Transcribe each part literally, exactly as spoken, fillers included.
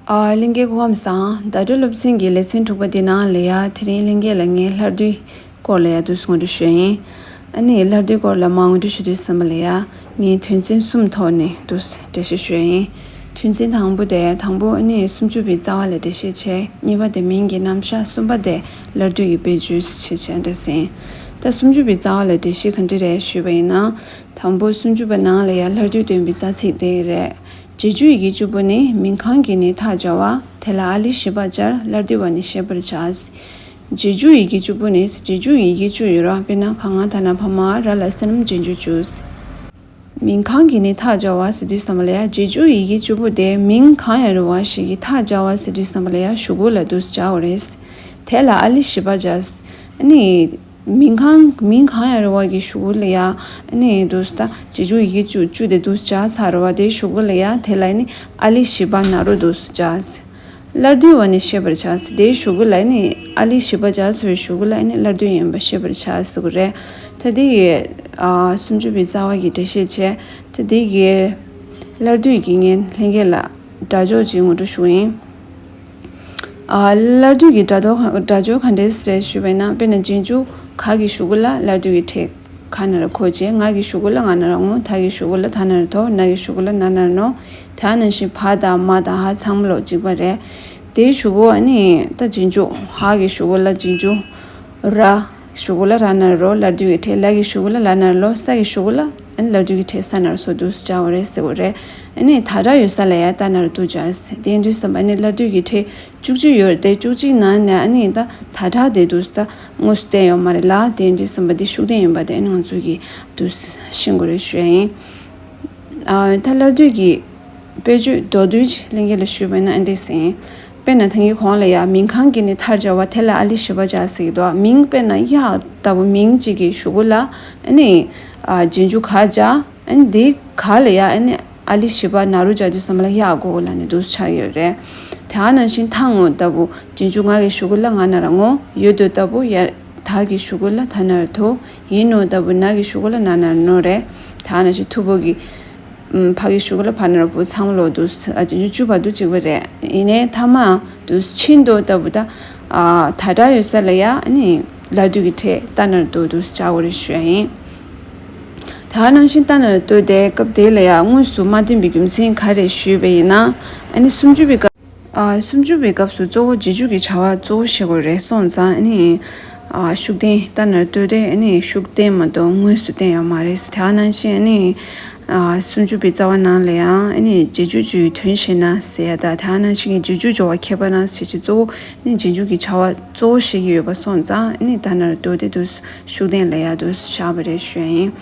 ཨ། ལྷན་རྒྱས་སྐུ་ཁམས་བཟང་། ཟླ་སྒྲོན་སློབ་ཚན་གྱི་ལེ་ཚན་དྲུག་པ་འདི་ནང་ལ་ཡ་དེ་རིང་ལྷན་རྒྱས་ལ་ངས་ལྷ་རྡུལ་སྐོར་ལ་ཡ་འདུག་སེ་ངོ་སྤྲོད་ཞུ་ཡ་ཡིན། ཨ་ནི་ལྷ་རྡུལ་སྐོར་ལ་མར་ངོ་སྤྲོད་ཞུ་དུས་ཙམ་པ་ལ་ཡ་ངས་དོན་ཚན་གསུམ་ཐོག་ནས་འདུག་སེ་འགྲེལ་བཤད་ཞུ་ཡ་ཡིན། དོན་ཚན་དང་པོ་དེ་དང་པོ་ཨ་ནི་སུམ་ཅུ་པའི་རྩ་བ་ལ་འགྲེལ་བཤད་བྱས། གཉིས་པ་དེ་མིང་གི་རྣམ་གཞག་གསུམ་པ་དེ་ལྷ་རྡུལ་གྱི་དཔེར་བརྗོད་བྱས་བྱས་འདྲ་ཟིན། ད་སུམ་ཅུ་པའི་རྩ་བ་ལ་འགྲེལ་བཤད་ག་འདྲ་རེད་ཞུས་པ་ཡིན་ན། དང་པོ་སུམ་ཅུ་པ་ནང་ལ་ཡ་ལྷ་རྡུལ་སྟོན་པའི་རྩ་ཚིག་དེ་རེད། རྗེས་འཇུག་ཡི་གེ་བཅུ་པོ་ནི་མིང་གང་གིས་ནི་མཐའ་སྦྱར་བ། དེ་ལ་ཨཱ་ལི་བཞི་པ་སྦྱར་ལྷ་རྡུལ་བ་ནི་ཤེས་པར་བྱ། རྗེས་འཇུག་ཡི་གེ་བཅུ་པོ་ནི། རྗེས་འཇུག་ཡི་གེ་བཅུ་ཡོད་ར། དཔེར་ན་ག་ང་ད་ན་བ་མ་ར་ལ་ས་ལམ་རྗེས་འཇུག་བཅུ། མིང་གང་གིས་ནི་མཐའ་སྦྱར་བ་ཟེར་དུས་ཙམ་པ་ལ་ཡ་རྗེས་འཇུག་ཡི་གེ་བཅུ་པོ་དེ་མིང་གང་ཡང་རུང་བ་ཞིག་གིས་མཐའ་སྦྱར་བ་ཟེར་དུས་ཙམ་པ་ལ་ཡ་གཞུག་གུ་ལ་འདུག་སེ་སྦྱར་བ་རེད། དེ་ལ་ཨཱ་ལི་བཞི་པ་སྦྱར། ཨ་ནི། མིང་གང་མིང་གང་ཡང་རུང་བ་གི་གཞུག་གུ་ལ་ཡ། ཨ་ནི་འདུག་སེ་ད་རྗེས་འཇུག་ཡི་གེ་བཅུ་བཅུ་དེ་འདུག་སེ་སྦྱར་ཚར་བ་དེའི་གཞུག་གུ་ལ་ཡ་དེ་ལ་ཨ་ནི་ཨཱ་ལི་བཞི་པ་ན་རོ་འདུག་སེ་སྦྱར། ལྷ་རྡུལ་བ་ནི་ཤེས་པར་བྱ། དེའི་གཞུག་གུ་ལ་ཨ་ནི་ཨཱ་ལི་བཞི་པ་སྦྱར་ཚར་བའི་གཞུག་གུ་ལ་ཨ་ནི་ལྷ་རྡུལ་ཡིན་པ་ཤེས་པར་བྱ་ཟེར་གི་རེད། ད་དེ་ཡི་ཨ་སུམ་ཅུ་པའི་རྩ་བ་གི་འགྲེལ་བཤད་བྱས། ད་དེ་ཡི་ལྷ་རྡུལ་གྱི་ངས་ལྷན་རྒྱས་ལ་སྒྲ་སྦྱོར་ཅིག་ངོ་སྤྲོད་ཞུ་གི་ཡིན། ཨ། ལྷ་རྡུལ་གྱི་སྒྲ་སྦྱོར་ག- སྒྲ་སྦྱོར་ག་འདྲས་རེད་ཞུས་པ་ཡིན་ན། དཔེར་ན་རྗེས་འཇུག་ག་གི་གཞུག་གུ་ལ་ལྷ་རྡུལ་གྱི་ཕྲད་ག་ན་རོ་གོ་བྱས། ང་གི་གཞུག་གུ་ལ་ང་ན་རོ་ངོ་། ད་གི་གཞུག་གུ་ལ་ད་ན་རོ་དོ། ན་གི་གཞུག་གུ་ལ་ན་ན་རོ་ནོ། དེ་ནང་བཞིན་བ་དང་མ་དང་ཧ་ཚང་མ་ལོ་གཅིག་པ་རེད། དེའི་གཞུག་གུ་ཨ་ནི་ད་རྗེས་འཇུག་ཧ་གི་གཞུག་གུ་ལ་རྗེས་འཇུག་ར། གཞུག་གུ་ལ་ར་ན་རོ་ལྷ་རྡུལ་གྱི་ཕྲད། ལ་གི་གཞུག་གུ་ལ་ལ་ན་རོ། ས་གི་གཞུག་གུ་ལ་ཨ་ནི་ལྷ་རྡུལ་གྱི་ཕྲད་ས་ན་རོ་སོ་འདུག་སེ་སྦྱར་བ་རེད་ཟེར་བ་རེད། ཨ་ནི་ད་སྒྲ་ཡོད་ས་ལ་ཡ་ད་ན་རོ་འདུག་སྦྱར། དེ་ཡིན་དུས་ཙམ་པ་ཨ་ནི་ལྷ་རྡུལ་གྱི་ཕྲད་བཅུ་གཅིག་ཡོད་རེད། དེ་བཅུ་གཅིག་ནང་ནས་ཨ་ནི་ད་ད་སྒྲ་དེ་འདུག་སེ་ད་དངོས་སུ་བསྟན་ཡོད་མ་རེད་ལ། དེ་ཡིན་དུས་ཙམ་པ་དེ་ཤུགས་བསྟན་ཡིན་པ་དེ་ཨ་ནི་ང་ཚོ་གིས་འདུག་སེ་ཤེས་དགོས་རེད་ཞུ་ཡ་ཡིན། ཨ། ད་ལྷ་རྡུལ་གྱི་དཔེར་བརྗོད་མདོར་བསྡུས་ཅིག་ལྷན་རྒྱས་ལ་ཞུས་པ་ཡིན་ན་ཨ་འདྲས་ཟིན། དཔེར་ན་ད་གིན་གོང་ལ་ཡ་མིང་གང་གིས་ནི་མཐའ་སྦྱར་བ། དེ་ལ་ཨཱ་ལི་བཞི་པ་སྦྱར་ཟེར་གྱི་འདུག་མིང་དཔེར་ན་གཡག་ལྟ་བུ་མིང་གཅིག་གི་གཞུག་གུ་ལ་ཨ་ནི་ཨ་རྗེས་འཇུག་ག་སྦྱར། ཨ་ནི་དེའི་ག་ལ་ཡ་ཨ་ནི་ཨཱ་ལི་བཞི་པ་ན་རོ་སྦྱར་དུས་ཙམ་པ་ལ་གཡག་གོ་ལ་ནི་འདུག་སེ་ཆགས་ཡོད་རེད། དེ་ནང་བཞིན་ད་ངོ་ལྟ་བུ་རྗེས་འཇུག་ང་གི་གཞུག་གུ་ལ་ང་ན་རོ་ངོ་ཡོད་དོ་ལྟ་བུ་ཡ་ད་གི་གཞུག་གུ་ལ་ད་ན་རོ་དོ། ཡིན་ནོ་ལྟ་བུ་ན་གི་གཞུག་གུ་ལ་ན་ན་རོ་ནོ་རེད། དེ་ནང་བཞིན་མཐུ་བོ་གི་ཨམ། བ་གི་གཞུག་གུ་ལ་བ་ན་རོ་བུ། ཚང་མ་ལོ་འདུག་ཨ་རྗེས་འཇུག་བཅུ་བར་དུ་གཅིག་པ་རེད། ཡིན་ནའི་ཐ་མ་འདུག་ཕྱིན་ཏོ་ལྟ་བུ་ད་ཨ་ད་སྒྲ་ཡོད་ས་ལ་ཡ་ཨ་ནི་ལྷ་རྡུལ་གྱི་ཕྲད་ད་ན་རོ་དོ་འདུག་སྦྱར་བ་རེད་ཞུ་ཡ་ཡིན། དེ་ནང་བཞིན་ད་ན་རོ་དོ་དེ་སྐབས་དེ་ལ་ཡ་དངོས་སུ་མ་བསྟན་པའི་རྒྱུ་མཚན་ག་རེ་ཞུས་པ་ཡིན་ན། ཨ་ནི་སུམ་ཅུ་པའི་སྐབས། ཨ། སུམ་ཅུ་པའི་སྐབས་སུ་གཙོ་བོ་རྗེས་འཇུག་གི་བྱ་བ་གཙོ་བོ་བྱེད་དགོས་རེད་སོང་ཙང་ཨ་ནི། ཨ། ཤུགས་བསྟན་ད་ན་རོ་དོ་དེ་ཨ་ནི་ཤུགས་བསྟན་མ་གཏོགས་དངོས་སུ་བསྟན་ཡོད་མ་རེད། དེ་ནང་བཞིན་ཨ་ནི། ཨ། སུམ་ཅུ་པའི་རྩ་བ་ནང་ལ་ཡང་ཨ་ནི་རྗེས་འཇུག་བཅུའི་དོན་ཤེས་ན་ཟེར་ཡ་ད་དེ་ནང་བཞིན་གྱི་རྗེས་འཇུག་སྦྱོར་བ་ཁྱད་པར་ན་ཟེར་ཅིག་གཙོ་བོ་ཨ་ནི་རྗེས་འཇུག་གི་བྱ་བ་གཙོ་བོ་བྱེད་ཀྱི་ཡོད་པ་སོང་ཙང་ཨ་ནི་ད་ན་རོ་དོ་དེ་འདུག་སེ་ཤུགས་བསྟན་ལ་ཡ་འདུག་སེ་བཞག་པ་རེད་ཞུ་ཡ་ཡིན།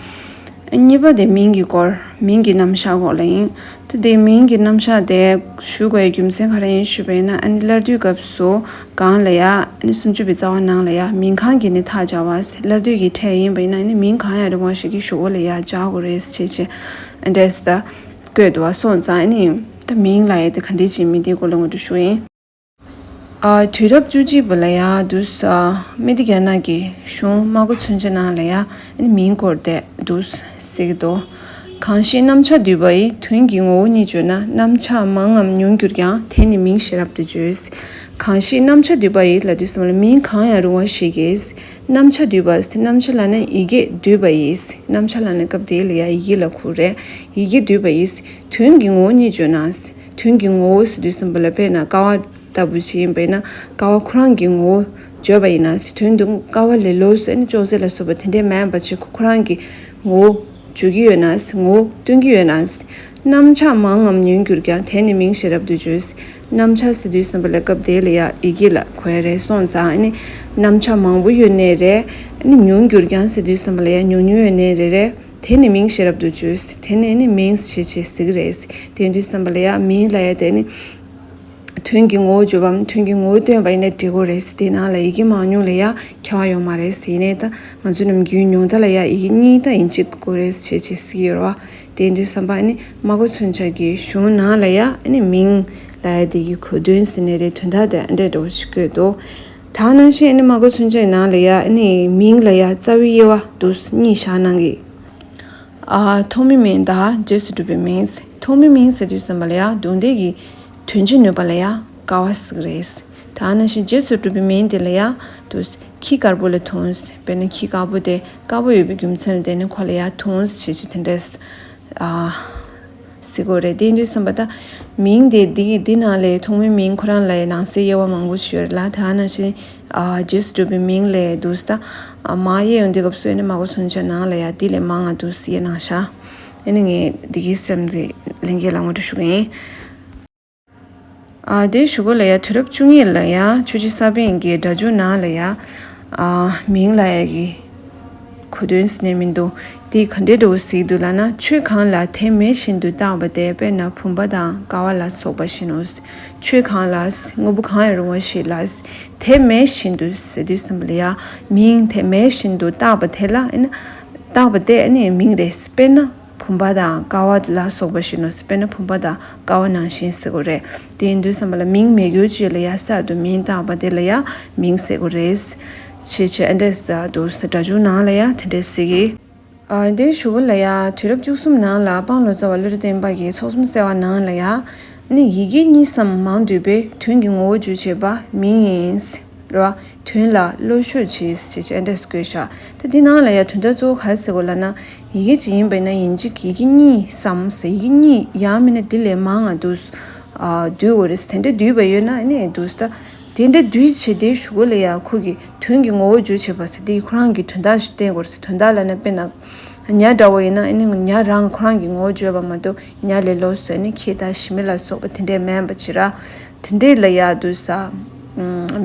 གཉིས་པ་དེ་མིང་གི་སྐོར། མིང་གི་རྣམ་གཞག་སྐོར་ལ་ཡིན། ད་དེ་མིང་གི་རྣམ་གཞག་དེ་ཞུ་དགོས་ཡའི་རྒྱུ་མཚན་ག་རེ་ཡིན་ཞུས་པ་ཡིན་ན་ཨ་ནི་ལྷ་རྡུལ་སྐབས་སུ་གང་ལ་ཡ་ཨ་ནི་སུམ་ཅུ་པའི་རྩ་བ་ནང་ལ་ཡ་མིང་གང་གིས་ནི་མཐའ་སྦྱར་བ། ལྷ་རྡུལ་གྱི་ཕྲད་ཡིན་པ་ཡིན་ན་ཨ་ནི་མིང་གང་ཡང་རུང་བ་ཞིག་གི་གཞུག་གུ་ལ་ཡ་སྦྱར་དགོས་རེད་ཅེས་བྱས་འདྲས་ད་བཀོད་འདུག་བ་སོང་ཙང་ཨ་ནི་ད་མིང་ལ་ཡ་དེ་ག་འདྲས་ཅིག་མིང་དེའི་སྐོར་ལ་ངོ་སྤྲོད་ཞུ་ཡིན། ཨ། དུས་རབས་བཅུ་གཅིག་པ་ལ་ཡ་འདུག་སེ་ཨ། སྨི་ཏི་རྒྱ་ནག་གི་གཞུང་མ་གོ་མཚོན་ཆ་ནང་ལ་ཡ་ཨ་ནི་མིང་སྐོར་དེ་འདུག་སེ་གཟིགས་འདུག་གང་ཞིག་རྣམ་གཞག་འདུས་པ་ཡི། དོན་གྱི་ངོ་བོ་ཉིད་བརྗོད་ན། རྣམ་གཞག་མང་ངམ་ཉུང་གྱུར་ཀྱང་། དེ་ནི་མིང་ཤེས་རབ་ཏུ་བརྗོད། གང་ཞིག་རྣམ་གཞག་འདུས་པ་ཡི་ལབ་དུས་ཙམ་ལ་མིང་གང་ཡང་རུང་བ་ཞིག་གིས་རྣམ་གཞག་འདུས་པ། རྣམ་གཞག་ལབ་ན་ཡི་གེ་འདུས་པ་ཡིས། རྣམ་གཞག་ལབ་ན་སྐབས་དེ་ལ་ཡ་ཡི་གེ་ལ་གོ་རེད། ཡི་གེ་འདུས་པ་ཡིས། དོན་གྱི་ངོ་བོ་ཉིད་བརྗོད་ན། དོན་གྱི་ངོ་བོ་ཟེར་དུས་ཙམ་པ་ལ་དཔེར་ན་ཀ་བ་ལྟ་བུ་ཞིག་ཡིན་པས་ན་ཀ་བ་ཁོ་རང་གི་ངོ་བོ་བརྗོད་པ་ཡིན་ན། དོན་དུ་ཀ་བ་ལས་ལོགས་སུ་ཨ་ནི་ཅོག་ཙེ་ལ་སོགས་པ་དེ་འདྲས་མེད་པ་ཅིག་ཁོ་རང་གི་ངོ་བོ་བརྗོད་ཀྱི་ཡོད་ན། ངོ་བོ་སྟོན་གྱི་ཡོད་ན། རྣམ་གཞག་མང་ངམ་ཉུང་གྱུར་ཀྱང་། དེ་ནི་མིང་ཤེས་རབ་ཏུ་བརྗོད། རྣམ་གཞག་ཟེར་དུས་ཙམ་པ་ལ་སྐབས་དེ་ལ་ཡ་ཡི་གེ་ལ་གོ་ཡ་རེད་སོང་ཙང་ཨ་ནི་རྣམ་གཞག་མང་པོ་ཡོད་ནའི་རེད། ཨ་ནི་ཉུང་གྱུར་ཀྱང་ཟེར་དུས་ཙམ་པ་ལ་ཡ་ཉུང་ཉུང་ཡོད་ནའི་རེད་རེད། དེ་ནི་མིང་ཤེས་རབ་ཏུ་བརྗོད། དེ་ནི་ནི་མིང་ཞེས་བྱས་ཟེར་གྱི་རེད། དེ་དུས་ཙམ་པ་ལ་ཡ་མིང་ལ་ཡ་དེ་ནི་དོན་གྱི་ངོ་བོ་བརྗོད་པའམ་དོན་གྱི་ངོ་བོ་སྟོན་པ་ཡིན་ན་འགྲིག་གི་རེད། དེ་ནང་ལ་ཡི་གེ་མང་ཉུང་ལ་ཡ་ཁྱད་པར་ཡོད་མ་རེད། ཡིན་ནའི་ད་ང་ཚོ་ནམ་རྒྱུན་ཉུང་མཐའ་ལ་ཡ་ཡི་གེ་གཉིས་ད་ཡིན་གཅིག་དགོས་རེད་ཞེས་བྱས་ཟེར་གྱི་ཡོད་རེད་བ། དེ་དུས་ཙམ་པ་ནི་མ་གོ་མཚོན་ཆ་གི་གཞུང་ནང་ལ་ཡ་ནི་མིང་ལ་ཡ་དེ་གི་གོ་དོན་ཟེར་ནའི་རེད། དོན་དག་དེ་འདྲ་འདྲ་བོ་ཞིག་བཀོད་འདུག་ད་ནང་བཞིན་ནི་མ་གོ་མཚོན་ཆ་ཡི་ནང་ལ་ཡ་ནི་མིང་ལ་ཡ་རྩ་བའི་དབྱེ་བ་འདུག་གཉིས་བཞག་གནང་གི། ཨ། ཐོག་མའི་མིང་དང་རྗེས་སུ་གྲུབ་པའི་མིང་། ཐོག་མའི་མིང་ཟེར་དུས་ཙམ་པ་ལ་ཡ་ལུང་འདྲེན་གྱི་ དོན་བྱེད་ནུས་པ་ལ་ཡང་ཀ་བ་ཟེར་གི་རེད། ད་ནང་བཞིན་རྗེས་སུ་གྲུབ་པའི་མིང་དེ་ལ་ཡང་དུ་ཁྱི་དཀར་པོ་ལ་དུང་ཟེར། དཔེར་ན་ཁྱི་དཀར་པོ་དེ་དཀར་པོ་ཡོད་པའི་རྒྱུ་མཚན་ལ་བརྟེན་ནས་ཁོ་ལ་ཡང་དུང་ཟེར་ཞེས་དེ་འདྲས་ཨ་ཟེར་གི་རེད། དེ་ཡིན་དུས་ཙམ་པ་ད་མིང་དེ་འདི་འདི་ནང་ལས་ཐོག་མའི་མིང་ཁོ་རང་ལ་ཡང་ནང་གསེས་དབྱེ་བ་མང་པོ་ཞིག་ཡོད་རེད་ལ། ད་ནང་བཞིན་ཨ་རྗེས་སུ་གྲུབ་པའི་མིང་ལས་དུ་ད་ཨ་མ་དབྱེ་ཡོང་དུས་སྐབས་སུ་ཨ་ནི་མ་གོ་མཚོན་ཆ་ནང་ལ་ཡང་འདི་ལས་མང་ང་དུ་དབྱེ་གནང་ཤག་ཨ་ནི་ངས་འདི་གའི་སེམས་དེ་ལྷན་རྒྱས་ལ་ངོ་སྤྲོད་ཞུ་གི་ཡིན། ཨ་དེའི་གཞུག་གུ་ལ་ཡ་དུས་རབས་བཅུ་གཉིས་ལ་ཡ་ཆོས་རྗེ་ས་པཎ་གྱི་སྒྲ་འཇུག་ནང་ལ་ཡ་ཨ་མིང་ལ་ཡ་གི་གོ་དོན་ཟེར་ནས་མི་འདུག་དེ་ག་འདྲའི་འདྲ་བོ་ཟེར་གྱི་འདུག་ལབ་ན། ཆོས་གང་ལ་དེ་མེད་བཞིན་དུ་བཏགས་པ་དེ། དཔེར་ན་བུམ་པ་དང་ཀ་བ་ལ་སོགས་པ་བཞིན་ནོ། ཆོས་གང་ལ་དངོས་པོ་གང་ཡང་རུང་བ་ཞིག་ལ་དེ་མེད་བཞིན་དུ་ཟེར་དུས་ཙམ་པ་ལ་ཡ་མིང་དེ་མེད་བཞིན་དུ་བཏགས་པ་དེ་ལ་ཨེ་ན་བཏགས་པ་དེ་ཨེ་ནི་མིང་རེད། དཔེར་ན། བུམ་པ་དང་ཀ་བ་ལ་སོགས་པ་བཞིན་ནོ། དཔེར་ན་བུམ་པ་དང་ཀ་བ་ནང་བཞིན་ཟེར་དགོས་རེད། དེ་ཡིན་དུས་ཙམ་པ་ལ་མིང་མེད་རྒྱུ་ཅིག་ལ་ཡ་གསར་དུ་མིང་བཏགས་པ་དེ་ལ་ཡ་མིང་ཟེར་དགོས་རེད། ཅེས་བྱས་ཨ་འདྲས་དུ་སྒྲ་འཇུག་ནང་ལ་ཡ་དེ་འདྲས་ཟེར་གི། ཨ་དེའི་གཞུག་གུ་ལ་ཡ་དུས་རབས་བཅུ་གསུམ་ནང་ལ་དཔང་ལོ་ཙཱ་བ་བློ་གྲོས་བརྟན་པ་གིས་ཚོགས་གསུམ་གསལ་བ་ནང་ལ་ཡ་ནི་ཡི་གེ་གཉིས་སམ་མང་འདུས་པས་དོན་གྱི་ངོ་བོ་བརྗོད་བྱེད་པ་མིང་ཡིན། རེད་བ། དོན་ལ་བློ་ཤོད་བྱེད་ཅེས་ཨ་འདྲས་བཀོད་བཞག་ད་འདི་ནང་ལ་ཡ་དོན་དག་གཙོ་བོ་ག་རེ་ཟེར་དགོས་ལབ་ན། ཡི་གེ་གཅིག་ཡིན་པ་ཡིན་ན་ཡིན་གཅིག་ཡི་གེ་གཉིས་སམ་ཟེར་ཡི་གེ་གཉིས་ཡང་མིན་ན་འདི་ལས་མང་ང་འདུས་ཨ་འདུས་དགོས་རེད། དེ་འདྲ་འདུས་པ་ཡོད་ན་ཨ་ནི་འདུས་ད་དེ་འདྲ་འདུས་བྱས་དེའི་གཞུག་གུ་ལ་ཡ་ཁོ་གི་དོན་གྱི་ངོ་བོ་བརྗོད་བྱེད་པ་ཟེར་དེ་ཁོ་རང་གི་དོན་དག་ཞིག་བསྟན་དགོས་རེད་ཟེར། དོན་དག་ལབ་ན་དཔེར་ན། ཉ་འདྲ་བོ་ཡིན་ན་ཨ་ནི་ཉ་རང་ཁོ་རང་གི་ངོ་བོ་བརྗོད་པ་མ་གཏོགས་ཉ་ལས་ལོགས་སུ་ཨ་ནི་ཁྱི་དང་ཞི་མི་ལ་སོགས་པ་དེ་འདྲས་མིན་པ་བྱེད་ར། དེ་འདྲས་ལ་ཡ་འདུས་ས་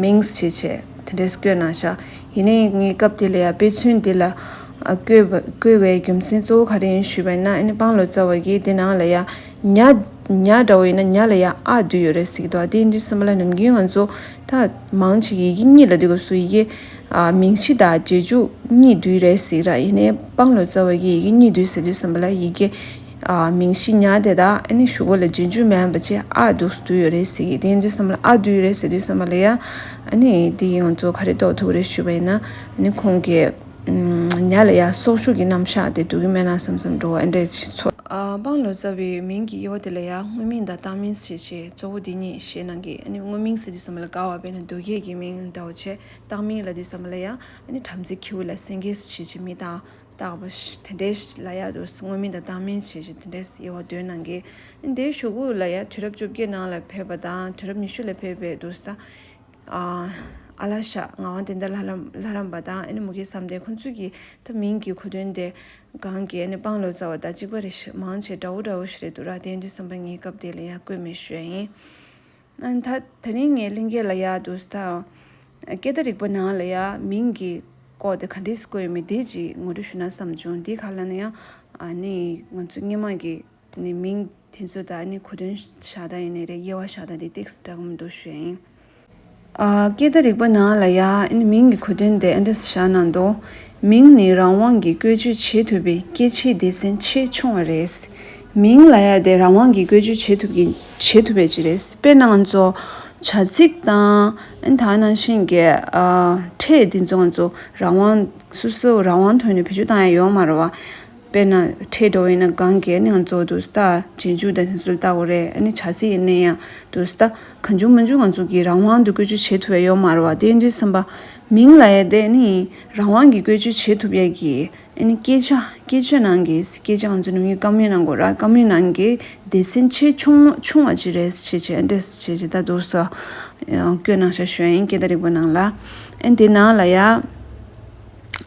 མིང་ཞེས་བྱས་དེ་འདྲས་བཀོད་གནང་ཤག་ཡིན་ནའི་ངས་སྐབས་དེ་ལ་ཡ་དཔེ་མཚོན་འདི་ལ་བཀོད་པ་བཀོད་པའི་རྒྱུ་མཚན་གཙོ་བོ་ག་རེ་ཡིན་ཞུས་པ་ཡིན་ན། ཨ་ནི་དཔང་ལོ་ཙཱ་བ་གིས་འདི་ནང་ལ་ཡ་ཉ་ཉ་འདྲ་བོ་ཡིན་ན་ཉ་ལ་ཡ་ཨ་འདུས་ཡོད་རེད་ཟེར་གྱི་འདུག་དེ་ཡིན་དུས་ཙམ་པ་ལ་ནམ་རྒྱུན་ང་ཚོ་ད་མང་ཆེ་ཡི་གེ་གཉིས་ལ་འདུས་སྐབས་སུ་ཡི་གེ་ཨ་མིང་གཞི་དང་རྗེས་འཇུག་གཉིས་འདུས་རེད་ཟེར་ར། ཡིན་ནའི་དཔང་ལོ་ཙཱ་བ་གིས་ཡི་གེ་གཉིས་འདུས་ཟེར་དུས་ཙམ་པ་ལ་ཡི་གེ་ཨ་མིང་གཞི་ཉ་དེ་དང་ཨ་ནི་གཞུག་གུ་ལ་རྗེས་འཇུག་མིན་པ་ཅིག་ཨ་འདུས་འདུས་ཡོད་རེད་ཟེར་གྱི། དེ་ཡིན་དུས་ཙམ་པ་ལ་ཨ་འདུས་ཡོད་རེད་ཟེར་དུས་ཙམ་པ་ལ་ཡ་ཨ་ནི་དེ་ཡིས་ང་ཚོ་ག་རེ་རྟོགས་ཐུབ་རེད་ཞུས་པ་ཡིན་ན། ཨ་ནི་ཁོང་གིས་ཉ་ལ་ཡ་སྲོག་ཆགས་ཀྱི་རྣམ་གཞག་དེ་འདུག་གི་མེད་ན་བསམ་བསམ་འགྲོ་བ་ཨེ་འདྲས་ཅིག་ཚོར། ཨ་དཔང་ལོ་ཙཱ་བའི་མིང་གི་དབྱེ་བ་དེ་ལ་ཡ་དངོས་མིང་དང་བཏགས་མིང་ཞེས་བྱས་གཙོ་བོ་འདི་གཉིས་བཤད་གནང་གི། ཨ་ནི་དངོས་མིང་ཟེར་དུས་ཙམ་པ་ལ་དགའ་བ་དཔེར་ན་རྡོ་རྗེ་གི་མིང་འདྲ་བོ་བྱས། བཏགས་མིང་ལབ་དུས་ཙམ་པ་ལ་ཡ་ཨ་ནི་བྲམ་ཟེ་ཁྱེའུ་ལ་སེང་གེ་ཞེས་བྱས་མིང་བཏགས་བཏགས་པ་དེ་འདྲས་ལ་ཡ་འདུག་དངོས་མིང་དང་བཏགས་མིང་ཞེས་བྱས་དེ་འདྲས་དབྱེ་བ་འདོན་གནང་གི། ཨ་ནི་དེའི་གཞུག་གུ་ལ་ཡ་དུས་རབས་བཅོ་བརྒྱད་ནང་ལ་ཕེབས་པ་དང་དུས་རབས་ཉི་ཤུ་ལ་ཕེབས་པའི་འདུག་ད། ཨ་ཨ་ལ་ཤ་ངག་དབང་བསྟན་དར་ལྷ་རམས་ལྷ་རམས་པ་དང་ཨ་ནི་མུ་གེ་བསམ་གཏན་ཁོང་ཚོས་ཀྱི་ད་མིང་གི་གོ་དོན་དེ་གང་གི་ཨ་ནི་དཔང་ལོ་ཙཱ་བ་དང་གཅིག་པ་རེད་ཤག་མང་ཆེ་འདྲ་བོ་འདྲ་བོ་ཞིག་རེད་འདུག་ར། དེ་ཡིན་དུས་ཙམ་པ་ངའི་སྐབས་དེ་ལ་ཡ་བཀོད་མེད་ཞུ་ཡ་ཡིན། ཨ་ད་ད་རིང་ངས་ལྷན་རྒྱས་ལ་ཡ་འདུག་ད། སྐད་བརྡ་རིག་པ་ནང་ལ་ཡ་མིང་གི་སྐོར་དེ་ག་འདྲས་བཀོད་ཡོད་མེད་དེ་ཅིག་ངོ་སྤྲོད་ཞུ་ན་བསམ་བྱུང་། དེ་ག་ལ་ན་ཡ་ཨ་ནི་ང་ཚོ་སྔོན་མ་གི་ནི་མིང་དེ་ཚོ་དང་ནི་གོ་དོན་བཞག་སྟངས་ཡིན་ནའི་རེད། དབྱེ་བ་བཞག་སྟངས་དེ་ཏོག་ཙམ་འདྲ་གི་མི་འདུག་ཞུ་ཡ་ཡིན། ཨ་སྐད་བརྡ་རིག་པ་ནང་ལ་ཡ་ཨ་ནི་མིང་གི་གོ་དོན་དེ་ཨ་འདྲས་བཞག་གནང་འདུག་མིང་ནི་རང་དབང་གིས་བཀོལ་སྤྱོད་བྱེད་ཐུབ་པའི་སྐད་ཆའི་སྡེ་ཚན་ཆེས་ཆུང་བ་རེད། མིང་ལབ་ཡ་དེ་རང་དབང་གིས་བཀོལ་སྤྱོད་བྱེད་ཐུབ་ཀྱི་བྱེད་ཐུབ་པའི་ཅིག་རེད། དཔེར་ན་ང་ཚོ་བྱ་ཚིག་དང་ཨ་ནི་ད་ནང་བཞིན་གྱི་ཨ་ཕྲད་དེ་ཚོ་ང་ཚོ་རང་དབང་སོ་སོ་རང་དབང་ཐོག་ནས་བེད་སྤྱོད་བཏང་ཡ་ཡོད་མ་རེད་བ། དཔེར་ན་ཕྲད་འདྲ་བོ་ཡིན་ན་གང་གི་ཨ་ནི་ང་ཚོ་འདུག་སེ་ད་རྗེས་འཇུག་དང་དེ་ཚོ་ལ་ལྟ་དགོས་རེད། ཨ་ནི་བྱ་ཚིག་ཡིན་ན་ཡང་འདུག་སེ་ད་གང་བྱུང་མང་བྱུང་ང་ཚོ་གིས་རང་དབང་དུ་བཀོལ་སྤྱོད་བྱེད་ཐུབ་ཡ་ཡོད་མ་རེད་བ། དེ་ཡིན་དུས་ཙམ་པ་མིང་ལབ་ཡ་དེ་ཨ་ནི་རང་དབང་གིས་བཀོལ་སྤྱོད་བྱེད་ཐུབ་ཡ་གི་ཨ་ནི་སྐད་ཆ་སྐད་ཆ་ནང་གི་སྐད་ཆ་ང་ཚོ་ནམ་རྒྱུན་བཀའ་མོལ་གནང་དགོས་ར། བཀའ་མོལ་ནང་གི་སྡེ་ཚན་ཆེས་ཆུང་ཆུང་བ་ཅིག་རེད་ཅེས་བྱས་ཨ་འདྲས་ཅེས་བྱས་ད་འདུག་སེ་བཀོད་གནང་ཤག་ཞུ་ཡ་ཡིན། སྐད་བརྡ་རིག་པ་ནང་ལ། ཨ་འདི་ནང་ལ་ཡ།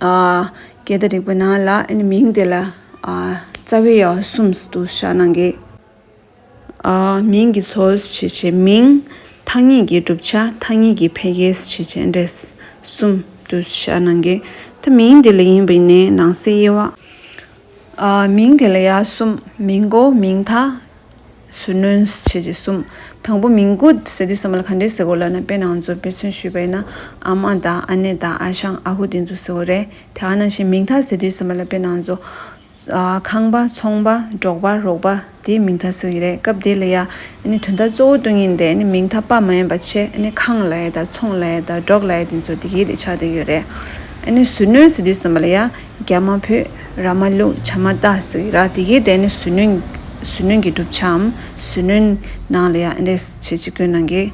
ཨ་སྐད་བརྡ་རིག་པའི་ནང་ལ་ཨ་ནི་མིང་དེ་ལ་ཨ་རྩ་བའི་དབྱེ་བ་གསུམ་དུ་བཞག་གནང་གི། ཨ་མིང་གི་ཚོགས་ཞེས་བྱའི་མིང་། ཐ་སྙད་ཀྱི་གྲུབ་ཆ། ཐ་སྙད་ཀྱི་འཕེལ་རྒྱས་ཞེས་བྱའི་འདྲས་གསུམ་དུ་བཞག་གནང་གི། ད་མིང་དེ་ལ་ཡིན་པ་ཡིན་ནའི་ནང་གསེས་དབྱེ་བ། ཨ་མིང་དེ་ལ་ཡ་གསུམ། མིང་གོ། མིང་མཐའ། ཟུར་སྣོན་བྱས་རྗེས་གསུམ། དང་པོ་མིང་གོ་ཟེར་དུས་ཙམ་པ་ལ་ག་འདྲས་ཟེར་དགོས་ལབ་ན། དཔེར་ན་ང་ཚོ་དཔེ་མཚོན་ཞུས་པ་ཡིན་ན་ཨ་མ་དང་ཨ་ནེ་དང་ཨ་ཞང་ཨ་ཁུ་དེ་ཚོ་ཟེར་དགོས་རེད། དེ་ག་ནང་བཞིན་མིང་མཐའ་ཟེར་དུས་ཙམ་པ་ལ་དཔེར་ན་ང་ཚོ་ཨ་ཁང་པ་ཚོང་པ་འབྲོག་པ་རོགས་པ་དེའི་མིང་མཐའ་ཟེར་གྱི་རེད། སྐབས་དེ་ལ་ཡ་ཨ་ནི་དོན་དག་གཙོ་བོ་སྟོན་མཁན་དེ་ཨ་ནི་མིང་མཐའ་པ་མ་ཡིན་པ་བྱས་ཨ་ནི་ཁང་ལབ་ཡ་དང་ཚོང་ལབ་ཡ་དང་འབྲོག་ལབ་ཡ་དེ་ཚོ་དེ་གའི་དེ་ཆགས་བསྡད་ཡོད་རེད། ཨ་ནི་ཟུར་སྣོན་ཟེར་དུས་ཙམ་པ་ལ་ཡ་རྒྱ་མ་བོད་ར་མ་ལུག་བྱ་མ་རྟ་ཟེར་གྱི་ར། དེ་གའི་དེ་ཨ་ནི་ཟུར་སྣོན་ ཟུར་སྣོན་གྱི་གྲུབ་ཆའམ་ཟུར་སྣོན་ནང་ལ་ཡ་ཨེ་འདྲས་བྱེད་ཅིག་བཀོད་གནང་གི།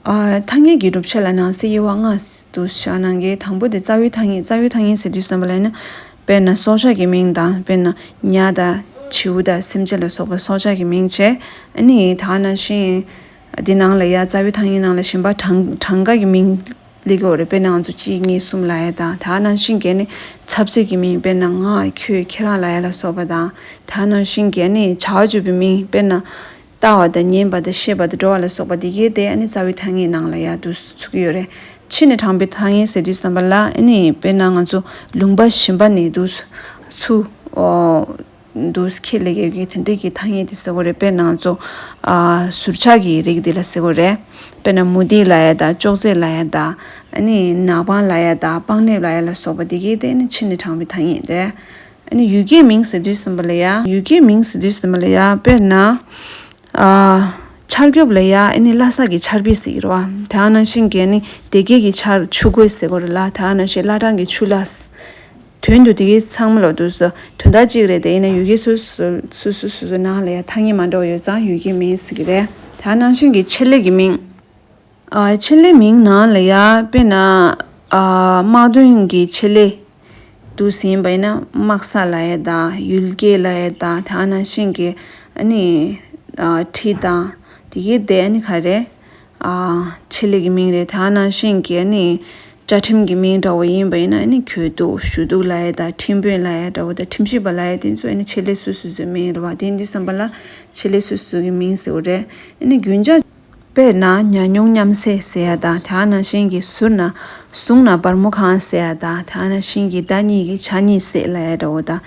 ཨ། ཐ་སྙད་ཀྱི་གྲུབ་ཆ་ལ་ནང་གསེས་དབྱེ་བ་ལྔ་དུ་བཞག་གནང་གི། དང་པོ་དེ་རྩ་བའི་ཐ་སྙད། རྩ་བའི་ཐ་སྙད་ཟེར་དུས་ཙམ་པ་ལ་ཡིན་ན། དཔེར་ན་སྲོག་ཆགས་ཀྱི་མིང་དང་། དཔེར་ན་ཉ་དང་བྱིའུ་དང་སེམས་ཅན་ལ་སོགས་པ་སྲོག་ཆགས་ཀྱི་མིང་བྱས། ཨ་ནི་ད་ག་ནང་བཞིན་འདི་ནང་ལ་ཡ་རྩ་བའི་ཐ་སྙད་ནང་ལ་གཞན་པ་གྲངས་གྲངས་ཀ་གི་མིང་སླེབས་ཀྱི་ཡོད་རེད། དཔེར་ན་ང་ཚོ་གཅིག་གཉིས་གསུམ་ལབ་ཡ་དང་། ད་ག་ནང་བཞིན་གྱི་ནི་ཚབ་ཚིག་གི་མིང་། དཔེར་ན་ང་ཁྱོད་ཁྱེད་རང་ལབ་ཡ་ལ་སོགས་པ་དང་། ད་ག་ནང་བཞིན་གྱི་ནི་བྱ་བ་བརྗོད་པའི་མིང་། དཔེར་ན་ལྟ་བ་དང་ཉན་པ་དང་ཤེས་པ་དང་འགྲོ་བ་ལ་སོགས་པ་འདི་གའི་དེ་ཨ་ནི་རྩ་བའི་ཐ་སྙད་ནང་ལ་ཡ་འདུ་ཚུགས་ཀྱི་ཡོད་རེད། ཕྱི་ནས་དྲངས་པའི་ཐ་སྙད་ཟེར་དུས་ཙམ་པ་ལ་ཨ་ནི་དཔེར་ན་ང་ཚོ་ལུང་པ་གཞན་པ་ནས་འདུ་ཚུགས། འདུ་ཁྱེར་སླེབས་ཡོད་ཀྱི་དེ་འདྲས་ཀྱི་ཐ་སྙད་དེ་ཟེར་དགོས་རེད། དཔེར་ན་ང་ཚོ་ཨ་ཟུར་ཆག་གི་རིགས་འདི་ལ་ཟེར་དགོས་རེད། དཔེར་ན་མུ་སྟེགས་ལབ་ཡ་དང་། ཅོག་ཙེ་ལབ་ཡ་དང་། ཨ་ནི་ནག་པང་ལབ་ཡ་དང་། པང་ལེབ་ལབ་ཡ་ལ་སོགས་པ་འདི་གའི་དེ་ཨ་ནི་ཕྱི་ནས་དྲངས་པའི་ཐ་སྙད་རེད། ཨ་ནི་ཡུལ་སྐད་མིང་ཟེར་དུས་ཙམ་པ་ལ་ཡ། ཡུལ་སྐད་མིང་ཟེར་དུས་ཙམ་པ་ལ་ཡ། དཔེར་ན་ཨ་ཆར་སྐྱོབ་ལ་ཡ་ཨ་ནི་ལྷ་ས་གི་ཆར་པ་ཟེར་གྱི་རེད་བ། དེ་ག་ནང་བཞིན་གྱི་ཨ་ནི་སྡེ་དགེ་གི་ཆར་ཆུ་རྒོད་ཟེར་དགོས་རེད་ལ། དེ་ག་ནང་བཞིན་བླ་བྲང་གི་ཆུ་ལྷ། དོན་དུ་དེ་གའི་ཚང་མ་ལ་འདུ་ས་དོན་དག་གཅིག་རེད། དེ་ཡིན་ན་ཡུལ་སྐད་སོ་སོ་སོ་སོ་སོ་སོ་ནང་ལ་ཡ་ཐ་སྙད་མ་འདྲ་བ་ཡོད་ཙང་ཡུལ་སྐད་མིང་ཟེར་གྱི་རེད། དེ་ག་ནང་བཞིན་གྱི་ཆེད་ལས་ཀྱི་མིང་། ཨ་ཆེད་ལས་མིང་ནང་ལ་ཡ་དཔེར་ན་ཨ་དམག་དོན་གྱི་ཆེད་ལས་འདུ་ཟིན་པ་ཡིན་ན་དམག་ས་ལབ་ཡ་དང་། ཡུལ་སྐད་ལབ་ཡ་དང་། དེ་ག་ནང་བཞིན་གྱི་ཨ་ནི་ཨ་ཁྲི་དང་དེ་གའི་དེ་ཨ་ནི་ག་རེ། ཨ་ཆེད་ལས་ཀྱི་མིང་རེད། དེ་ག་ནང་བཞིན་གྱི་ཨ་ནི་བཅའ་ཁྲིམས་ཀྱི་མིང་འདྲ་བོ་ཡིན་པ་ཡིན་ན་ཨ་ནི་གྱོད་གཏུག་ཞུ་གཏུག་ལབ་ཡ་དང་། ཁྲིམས་དཔོན་ལབ་ཡ་འདྲ་བོ་དང་། ཁྲིམས་ཞིབ་པ་ལབ་ཡ་དེ་ཚོ་ཨ་ནི་ཆེད་ལས་སོ་སོ་སོའི་མིང་རེད་བ། དེ་ཡིན་དུས་ཙམ་པ་ལ་ཆེད་ལས་སོ་སོ་སོའི་མིང་ཟེར་བ་རེད། ཨ་ནི་རྒྱུན་ཆགས། དཔེར་ན་ཉ་ཉུང་མཉམ་བསྲེས་ཟེར་ཡ་དང་། དེ་ག་ནང་བཞིན་གྱི་ཟུར་ན་བཟུང་ན་བར་མོ་གང་ཟེར་ཡ་དང་། དེ་ག་ནང་བཞིན་གྱི་ཟླ་གཉིས་ཀྱི་ཇ་གཉིས་བསྲེས་ལབ་ཡ་འདྲ་བོ་དང་།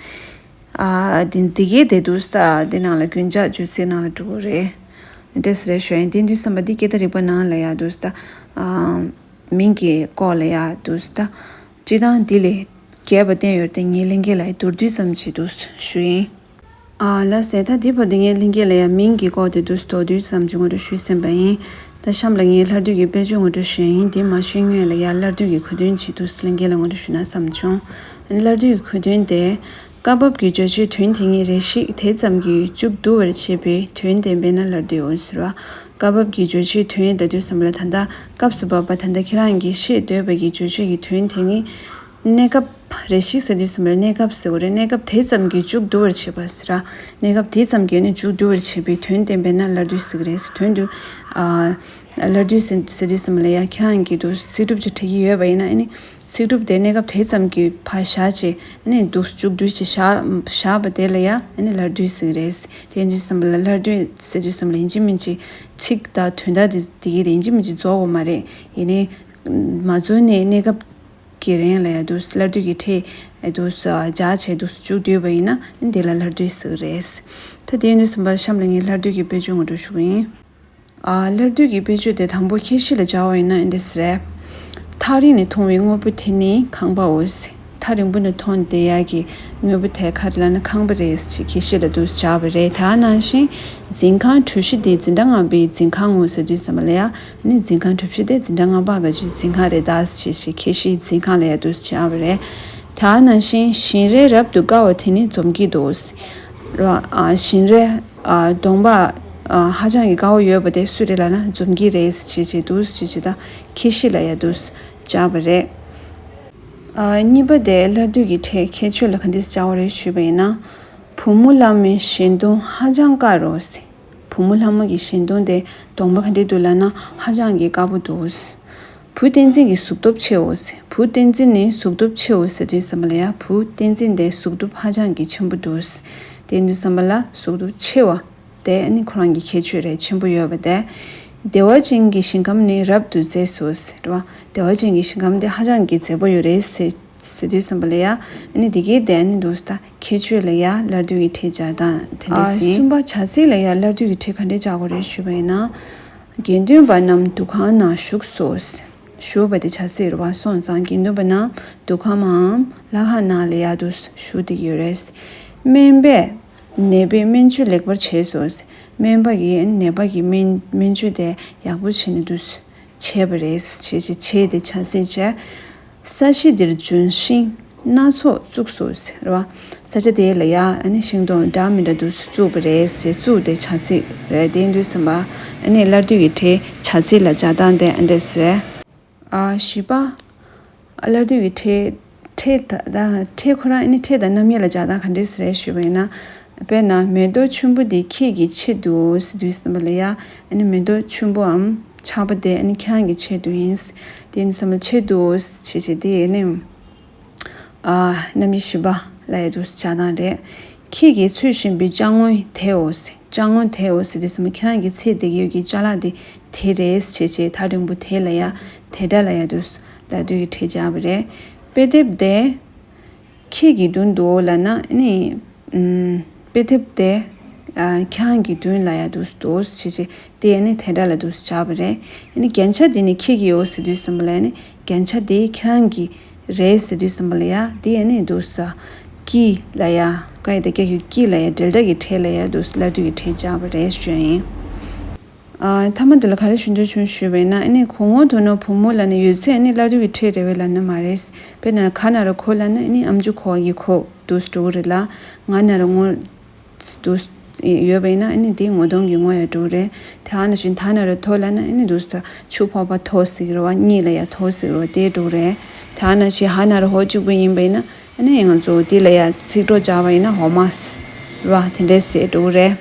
ཨ་དེ་འདི་གའི་དེ་འདུག་སྟ། དེ་ནང་ལ་རྒྱུན་ཆགས་བརྗོད་ཚིག་ནང་ལ་འགྲོ་གི་རེད། འདྲས་རེད་ཞུ་ཡིན། དེ་འདུག་བསམ་པ་འདི་སྐད་བརྡ་རིག་པ་ནང་ལ་ཡ་འདུག་སྟ། ཨ་མིང་གི་སྐོར་ལ་ཡ་འདུག་སྟ། སྤྱིར་བཏང་འདི་ལས་རྒྱས་པ་བསྟན་ཡོད་དེ་ངའི་ལྷན་རྒྱས་ལ་མདོར་བསྡུས་ཙམ་ཅིག་འདུག་ཞུ་ཡིན། ཨ་ལགས་སེ། ད་འདི་བར་དུ་ངའི་ལྷན་རྒྱས་ལ་ཡང་མིང་གི་སྐོར་དེ་འདུག་མདོར་བསྡུས་ཙམ་ཅིག་ངོ་སྤྲོད་ཞུས་ཟིན་པ་ཡིན། ད་གཤམ་ལ་ངས་སླར་བསྡུ་གི་དཔེར་བརྗོད་ངོ་སྤྲོད་ཞུ་ཡ་ཡིན། དེ་མ་ཞུས་སྔོན་ལ་ཡང་སླར་བསྡུ་གི་གོ་དོན་ཅིག་འདུག་ལྷན་རྒྱས་ལ་ངོ་སྤྲོད་ཞུ་ན་བསམ་བྱུང་། སླར་བསྡུ་གི་གོ་དོན་དེ། སྐབས་བབ་ཀྱི་བརྗོད་བྱའི་དོན་དེ་ཉིད་རེ་ཞིག་དེ་ཙམ་གྱིས་མཇུག་བསྡུ་བར་བྱེད་པའི་དོན་བསྟན་པས་ན་སླར་བསྡུའོ་ཟེར་བ། སྐབས་བབ་ཀྱི་བརྗོད་བྱའི་དོན་ལབ་དུས་ཙམ་ལ་ད་ལྟ་སྐབས་སུ་བབ་པ་ད་ལྟ་ཁྱེད་རང་གིས་ཤེས་འདོད་པ་གི་བརྗོད་བྱ་གི་དོན་དེ་ཉིད། གནས་སྐབས་རེ་ཞིག་ཟེར་དུས་ཙམ་པར་གནས་སྐབས་ཟེར་བ་རེད། གནས་སྐབས་དེ་ཙམ་གྱིས་མཇུག་བསྡུ་བར་བྱེད་པ་ཟེར་ར། གནས་སྐབས་དེ་ཙམ་གྱིས་ནི་མཇུག་བསྡུ་བར་བྱེད་པའི་དོན་བསྟན་པས་ན་སླར་བསྡུ་ཟེར་གྱི་རེད། དོན་དུ། ཨ། སླར་བསྡུ་ཟེར་ཟེར་དུས་ཙམ་ལ་ཡ་ཁྱེད་རང་གིས་དུ་ཚིག་གྲུབ་ཅིག་བྲི་གི་ཡོད་པ་ཡིན་ན་ཨ་ནི། ཚིག་གྲུབ་དེ་གནས་སྐབས་དེ་ཙམ་གྱིས་ཕར་བཞག་བྱས་ཨ་ནི་འདུག་མཇུག་བསྡུ་ཅིག་བཞག་བཞག་པ་དེ་ལ་ཡ་ཨ་ནི་སླར་བསྡུ་ཟེར་གྱི་རེད། དེ་ཡིན་དུས་ཙམ་ལ་སླར་བསྡུ་ཟེར་དུས་ཙམ་ལ་ཡིན་གཅིག་མིན་གཅིག་ཚིག་དང་དོན་དག་དེ་དེ་གའི་དེ་ཡིན་གཅིག་མིན་གཅིག་རྫོགས་དགོས་མ་རེད། ཡིན་ནའི། མ་རྫོགས་ནས་གནས་སྐབས། གི་རིང་ལ་ཡ་འདུག་སླར་བསྡུ་གི་ཕྲད་འདུག་སྦྱར་བྱས་འདུག་མཇུག་བསྡུས་པ་ཡིན་ན་འདི་ལ་སླར་བསྡུ་ཟེར་གི་རེད། ད་དེ་ཡིན་དུས་ཙམ་པར་གཤམ་ལ་ངས་སླར་བསྡུ་གི་དཔེར་བརྗོད་ངོ་སྤྲོད་ཞུ་གི་ཡིན། ཨ། སླར་བསྡུ་གི་དཔེར་བརྗོད་དེ་དང་པོ་ཁྱད་གཞི་ལ་སྦྱར་བ་ཡིན་ན་འདི་ཟེར། ཐག་རིང་ནས་མཐོང་བའི་དངོས་པོ་དེ་ནི་ཁང་པའོ། ཐག་རིང་པོ་ནས་མཐོང་བསྡད་ཡག་གི་དངོས་པོ་དེ་ག་རེ་ལབ་ན་ཁང་པ་རེད་ཅེས་ཁྱད་གཞི་ལ་འདུག་སྦྱར་བ་རེད། ད་ནང་བཞིན་འཛིན་ཁང་གྲུ་བཞི་དེ་འཛིན་གྲྭ་ལྔ་པའི་འཛིན་ཁང་ངོ་ཟེར་དུས་ཙམ་པ་ལ་ཡ། ནི་འཛིན་ཁང་གྲུ་བཞི་དེ་འཛིན་གྲྭ་ལྔ་པ་ག་ཅིག་འཛིན་ཁང་རེད་ད་ཞེས་ཞེས་ཁྱད་གཞི་འཛིན་ཁང་ལ་ཡ་འདུག་སྦྱར་བ་རེད། ད་ནང་བཞིན་བཞིན་རས་རབ་ཏུ་དཀར་བ་དེ་ནི་འཛོམས་སྐྱིད་དོ། ར། ཨ། བཞིན་རས། ཨ། གདོང་པ། ཨ། ཧ་ཅང་གི་དཀར་བོ་ཡོད་པ་དེ་སུ་རེད་ལབ་ན་འཛོམས་སྐྱིད་རེད་ཞེས་ཞེས་འདུག་ཞེས་ཞེས་ད་ཁྱད་གཞི་ལ་ཡ་འདུག་སྦྱར་བ་རེད། ཨ། གཉིས་པ་དེ་སླར་བསྡུ་གི་ཕྲད་ཁྱད་ཆོས་ལ་ག་འདྲས་སྦྱར་བ་རེད་ཞུས་པ་ཡིན་ན། བུ་མོ་ལྷ་མོའི་བཞེད་དོན་ཧ་ཅང་དཀར་རོ། བུ་མོ་ལྷ་མོ་གི་བཞེད་དོན་དེ་གདོང་པ་ག་འདྲ་འདུག་ལབ་ན་ཧ་ཅང་གི་དཀར་པོ་འདུག་བུ་བསྟན་འཛིན་གྱི་གཟུགས་སྟོབས་ཆེའོ། བུ་བསྟན་འཛིན་ནི་གཟུགས་སྟོབས་ཆེའོ་ཟེར་དུས་ཙམ་པ་ལ་ཡ་བུ་བསྟན་འཛིན་དེ་གཟུགས་སྟོབས་ཧ་ཅང་གི་ཆེན་པོ་འདུག་དེ་དུས་ཙམ་པ་ལ་གཟུགས་སྟོབས་ཆེ་བ་དེ་ནི་ཁོ་རང་གི་ཁྱད་ཆོས་རེད། ཆེན་པོ་ཡོད་པ་དེ། བདེ་བ་ཅན་གྱི་ཞིང་ཁམས་ནི་རབ་ཏུ་མཛེས་སོ་ཟེར་བ། བདེ་བ་ཅན་གྱི་ཞིང་ཁམས་དེ་ཧ་ཅང་གི་མཛེས་པོ་ཡོད་རེད་ཟེར། ཟེར་དུས་ཙམ་པ་ལ་ཡ། ཨ་ནི་འདི་གའི་དེ་ཨ་ནི་འདུག་ད་ཁྱད་ཆོས་ལ་ཡ་སླར་བསྡུ་གི་ཕྲད་སྦྱར་སྟངས་དེ་འདྲས་ཡིན། གསུམ་པ་བྱ་ཚིག་ལ་ཡ་སླར་བསྡུ་གི་ཕྲད་ག་འདྲས་སྦྱར་དགོས་རེད་ཞུས་པ་ཡིན་ན། དགེ་འདུན་པ་རྣམས་འདུ་ཁང་ན་བཞུགས་སོ། བཞུགས་པ་དེ་བྱ་ཚིག་རེད་བ། སོང་ཙང་དགེ་འདུན་པ་རྣམས་འདུ་ཁང་མའམ་ལྷ་ཁང་ནང་ལ་ཡ་འདུག་བཞུགས་བསྡད་ཀྱི་ཡོད་རེད། སྨན་པས་ནད་པའི་སྨན་བཅོས་ལེགས་པར་བྱས་སོ། སྨན་པ་གིས་ནད་པ་གི་སྨན་སྨན་བཅོས་དེ་ཡག་པོ་བྱས་ནས་འདུག་བྱས་པ་རེད། བྱས་བྱས་བྱས་དེ་བྱ་ཚིག་བྱས། ས་གཞི་འདིར་ལྗོན་ཤིང་ སྣ་ཚོགས་བཙུགས་སོ་ཟེར་བ། ས་ཆ་དེ་ལ་ཡ་ཨ་ནི་ཤིང་སྡོང་འདྲ་མི་འདྲ་འདུག་སེ་བཙུགས་པ་རེད་ཟེར། བཙུགས་དེ་བྱ་ཚིག་རེད། དེ་ཡིན་དུས་ཙམ་པ་ཨ་ནི་སླར་བསྡུ་གི་སྒྲའི་བྱ་ཚིག་ལ་སྦྱར་སྟངས་དེ་ཨ་འདྲས་རེད། ཨ་བཞི་པ། ཨ་སླར་བསྡུ་གི་ཕྲད། ཕྲད་ད་ད་ཕྲད་ཁོ་རང་ཨ་ནི་ཕྲད་དང་རྣམ་དབྱེ་ལ་སྦྱར་སྟངས་ག་འདྲས་རེད་ཞུས་པ་ཡིན་ན། དཔེར་ན་མེ་ཏོག་ཆུན་པོ་འདི་ཁྱེད་ཀྱི་ཆེད་དུ་ཟེར་དུས་ཙམ་པ་ལ་ཡ་ཨ་ནི་མེ་ཏོག་ཆུན་པོའམ་ཆག་པ་དེ་ཨ་ནི་ཁྱེད་རང་གི་ཆེད་དུ་ཡིན། དེ་ཡིན་དུས་ཙམ་པ་ཆེད་དུ་ཟེར་བྱས་དེ་ཨ་ནི། ཨ་རྣམ་དབྱེ་བཞི་པ་ལ་ཡ་འདུག་སེ་སྦྱར་སྟངས་རེད། ཁྱེད་ཀྱིས་འཚོལ་བཞིན་པའི་ཅ་དངོས་དེའོ། ཅ་དངོས་དེའོ་ཟེར་དུས་ཙམ་པ་ཁྱེད་རང་གིས་འཚོལ་བསྡད་ཀྱི་ཡོད་ཀྱི་ཅ་ལག་དེ་དེ་རེད་ཟེར་བྱས་བྱས་ད་རིང་པོ་དེ་ལ་ཡ་དེ་འདྲ་ལ་ཡ་འདུག་སེ་སླར་བསྡུ་གི་ཕྲད་སྦྱར་བ་རེད། དཔེ་དེབ་དེ་ཁྱེད་ཀྱི་མདུན་དུ་ལབ་ན་ཨ་ནི། ཨམ། དཔེ་དེབ་དེ་ཨ་ཁྱེད་རང་གི་མདུན་ལ་ཡ་འདུག་སེ་འདུག་སེ་བྱས་བྱས་དེ་ཨ་ནི་དེ་འདྲ་ལ་འདུག་སེ་སྦྱར་བ་རེད། ཨ་ནི་རྒྱན་ཆ་དེ་ནི་ཁྱེད་ཀྱི་ཡོད་ཟེར་དུས་ཙམ་པ་ལ་ཨ་ནི་རྒྱན་ཆ་དེ་ཁྱེད་རང་གི་རེད་ཟེར་དུས་ཙམ་པ་ལ་ཡ་དེ་ཨ་ནི་འདུག་སེ་ཀྱི་ལ་ཡ་ཀ་ཡ་བཏགས་ཀྱ་གི་ཀྱི་ལ་ཡ་འབྲེལ་སྒྲ་གི་ཕྲད་ལ་ཡ་འདུག་སེ་སླར་བསྡུ་གི་ཕྲད་སྦྱར་བ་རེད་ཞུ་ཡ་ཡིན། ཨ་མཐའ་མ་འདི་ལ་ག་རེ་ཞུ་འདོད་བྱུང་ཞུས་པ་ཡིན་ན། ཨ་ནི་གོ་ངོ་དོ་ནོ་བུ་མོ་ལབ་ན་ཡོད་ཚད་ཨ་ནི་སླར་བསྡུ་གི་ཕྲད་རེད་པས་ལབ་ན་མ་རེད། དཔེར་ན་ག་ན་རོ་གོ་ལབ་ན་ཨ་ནི་ཨམ་ཅུ་གོ་བ་གི་གོ་འདུག་སེ་འགྲོ་གི་རེད་ལ། ང་ན་རོ་ངོ་འདུག་སེ་ཡོད་པ་ཡིན་ན་ཨ་ནི་དེ་ངོ་གདོང་གི་ངོ་ཡ་འགྲོ་གི་རེད། དེ་ནང་བཞིན་ད་ན་རོ་དོ་ལབ་ན་ཨ་ནི་འདུག་སེ་ཆུ་ཕོར་པ་དོ་ཟེར་གི་རེད་པ། གཉིས་ལ་ཡ་དོ་ཟེར་གི་རེད་པ། དེ་འགྲོ་གི་རེད། དེ་ནང་བཞིན་ཧ་ན་རོ་ཧོ་གཅིག་པོ་ཡིན་པ་ཡིན་ན། ཨ་ནི་ང་ཚོ་འདི་ལ་ཡ་ཚིག་གྲོགས་སྦྱར་བ་ཡིན་ན་འོ་མ་ཟེར་བ་དེ་འདྲས་ཟེར་འགྲོ་གི་རེད།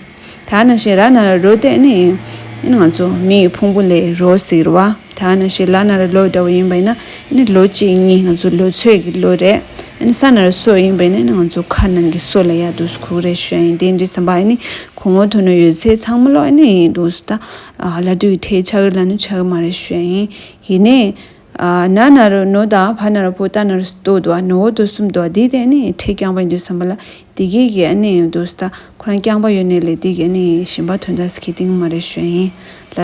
དེ་ནང་བཞིན་ར་ན་རོ་རོ་དེ་ཨ་ནི་ཨ་ནི་ང་ཚོ་མི་ཡི་ཕུང་པོ་ལས་རོ་ཟེར་བ། དེ་ནང་བཞིན་ལ་ན་རོ་ལོ་འདྲ་བོ་ཡིན་པ་ཡིན་ན་ཨ་ནི་ལོ་གཅིག་གཉིས་ང་ཚོ་ལོ་ཚོད་ཀྱི་ལོ་རེད། ཨ་ནི་ས་ན་རོ་སོ་ཡིན་པ་ཡིན་ན་ཨ་ནི་ང་ཚོ་ཁ་ནང་གི་སོ་ལ་ཡ་འདུག་སེ་གོ་གི་རེད་ཞུ་ཡ་ཡིན། དེ་འདྲས་ཙམ་པ་ཨ་ནི་གོ་ངོ་དོ་ནོ་ཡོད་ཚད་ཚང་མ་ལོ་ཨ་ནི་འདུག་སེ་ད་ཨ་སླར་བསྡུ་གི་ཕྲད་ཆགས་ཀྱི་ལབ་ན་ཆགས་ཀྱི་མ་རེད་ཞུ་ཡ་ཡིན། ཡིན་ནའི། ཨ་ན་ན་རོ་ནོ་དང་བ་ན་རོ་བོ་ཏ་ན་རོ་སྟོ་དུ་བ་ནོ་བོ་དུ་གསུམ་དུ་བ་འདི་དེ་ནི་ཕྲད་རྐྱང་པ་ཡིན་དུས་ཙམ་པ་ལ་འདི་གི་གི་ཨ་ནི་འདུག་སེ་ད་ཁོ་རང་རྐྱང་པ་ཡོད་ནའི་ལས་འདི་གི་ཨ་ནི་གཞན་པ་དོན་དག་ཟེར་གི་སྟེང་མ་རེད་ཞུ་ཡ་ཡིན།